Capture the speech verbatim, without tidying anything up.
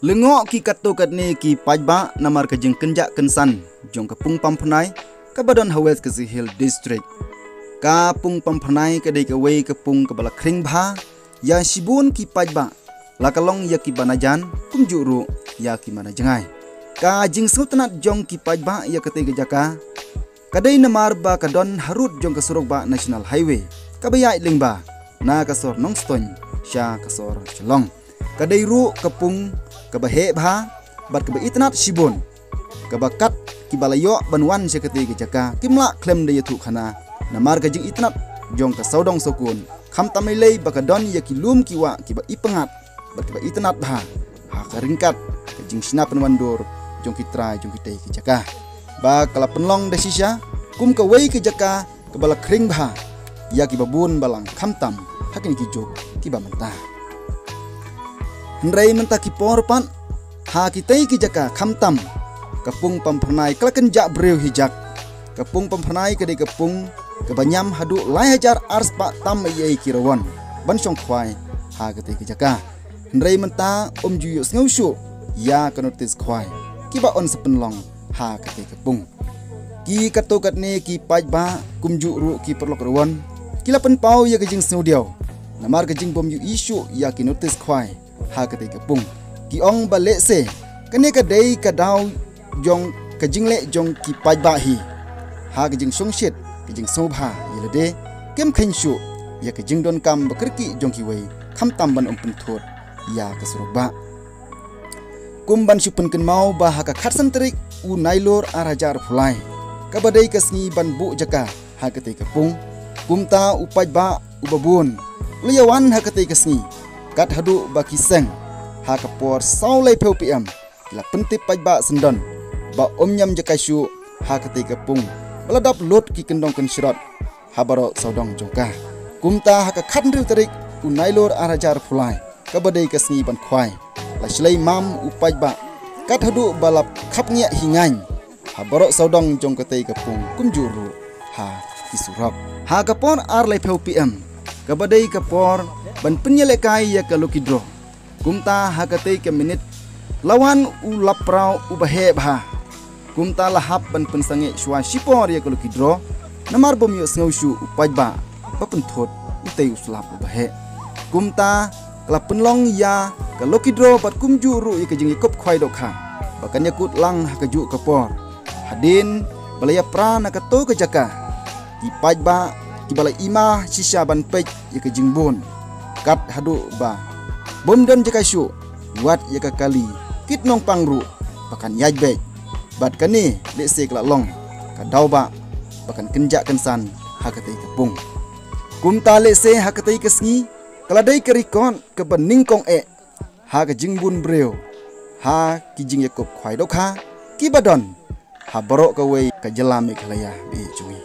Lyngngoh ki katto katne ki paidbah namar ka jingkynjah kynsan jong ka pung Pamphyrnai kaba don ha West Khasi Hills District. Ka pung Pamphyrnai ka dei kawei ka pung kaba la khring bha ïa shibun ki paidbah, la ka long ïa ki ba na jan kumjuh ruh ïa ki ba na jngai. Ka jingsngewtynnad jong ki paidbah ïa katei ka jaka ka dei namar ba ka don harud jong ka surok bah National Highway kaba ïaid lyngba na ka sor Nongstoiñ sha ka sor Shillong. Ka dei ruh ka pung kaba heh bha bad kaba itynnad shibun, kaba kat ki ba la ïoh ban wan sha katei ka jaka kim lah khlem da ïathuh khana namar ka jingitynnad jong ka sawdong sawkun, khamtam lei lei ba ka don ïa ki lum ki wah kiba ipyngngad bad kiba itynnad bha ha ka ryngkat ka jingshna pynwandur jong ki trai jong kitei ki jaka. Ba ka la pynlong da shisha kum kawei ka jaka kaba la khring bha ïa kiba bun balang khamtam ha kine ki juk kiba mynta. Hynrei mynta ki por pat ha kitei ki jaka khamtam ka pung Pamphyrnai ka la kynjah briew hi jak. Ka pung Pamphyrnai ka dei ka pung kaba ñiam haduh lai hajar ar spah tam ei ei ki rawon ban shong khwai ha katei ka jaka. Hynrei mynta ym ju ïohsngew shuh ïa ka notis khwai kiba yn sa pynlong ha katei ka pung. Ki katto katne ki paidbah kumjuh ruh ki paralok rawon ki la pynpaw ïa ka jingsngewdiaw namar ka jingbym ïohi shuh ïa ki notis khwai ha katei ka pung. Ki ong ba lehse kane ka dei ka daw jong ka jingleh jong ki paidbah hi ha ka jingshongshit ka jingsngewbha ïa lade, kim kheiñ shuh ïa ka jingdonkam ba kyrkieh jong kiwei khamtam ban ym pynthut ïa ka surok bah. Kum ban shu pynkynmaw ba ha ka khatsan tarik u Nailur ar hajar arphew lai kaba dei ka sngi ban buh jaka ha katei ka pung. Kumta u paidbah uba bun u la ïawan ha katei ka sngi kat haduh ba ki seng ha ka por saw laiphew P M ki la pyntip paidbah syndon ba ym ñiam jaka shuh ha katei ka pung ba la dap lut ki kyndong kynshrot ha baroh sawdong jong ka. Kumta ha ka khathynriew tarik u Nailur ar hajar arphew lai kaba dei ka sngi ban khwai, la shlei mam u paidbah kat haduh ba la khapngiah hi ngaiñ ha baroh sawdong jong katei ka pung kumjuh ruh ha ki surok. Ha ka por ar laiphew P M kaba dei ka por ban pynïalehkai ïa ka lucky draw. Kumta ha katei ka minit la wan u lappraw uba heh bha. Kumta la hap ban pynsangeh shuwa shipor ïa ka lucky draw namar bym ïohsngew shuh u paidbah ba pynthut utei u slap uba heh. Kumta ka la pynlong ïa ka lucky draw bad kumjuh ruh ïa ka jingïakop khwai dohkha ba kan ïakut lang ha kajuh ka por. Hadien ba la ïapra na kato ka jaka, ki paidbah kiba la ima shisha ban peit ïa ka jingbun kat haduh ba bym don jaka shuh, wat ïa ka kali kit nongpang ruh ba kan ïaid beit. Bad kane lehse ka la long ka daw ba ba kan kynjah kynsan ha katei ka pung. Kumta lehse ha katei ka sngi ka la dei ka record kaba nyngkong eh ha ka jingbun briew ha ki jingïakop khwai dohkha kiba don ha baroh kawei ka jylla Meghalaya ba ïeit jong ngi.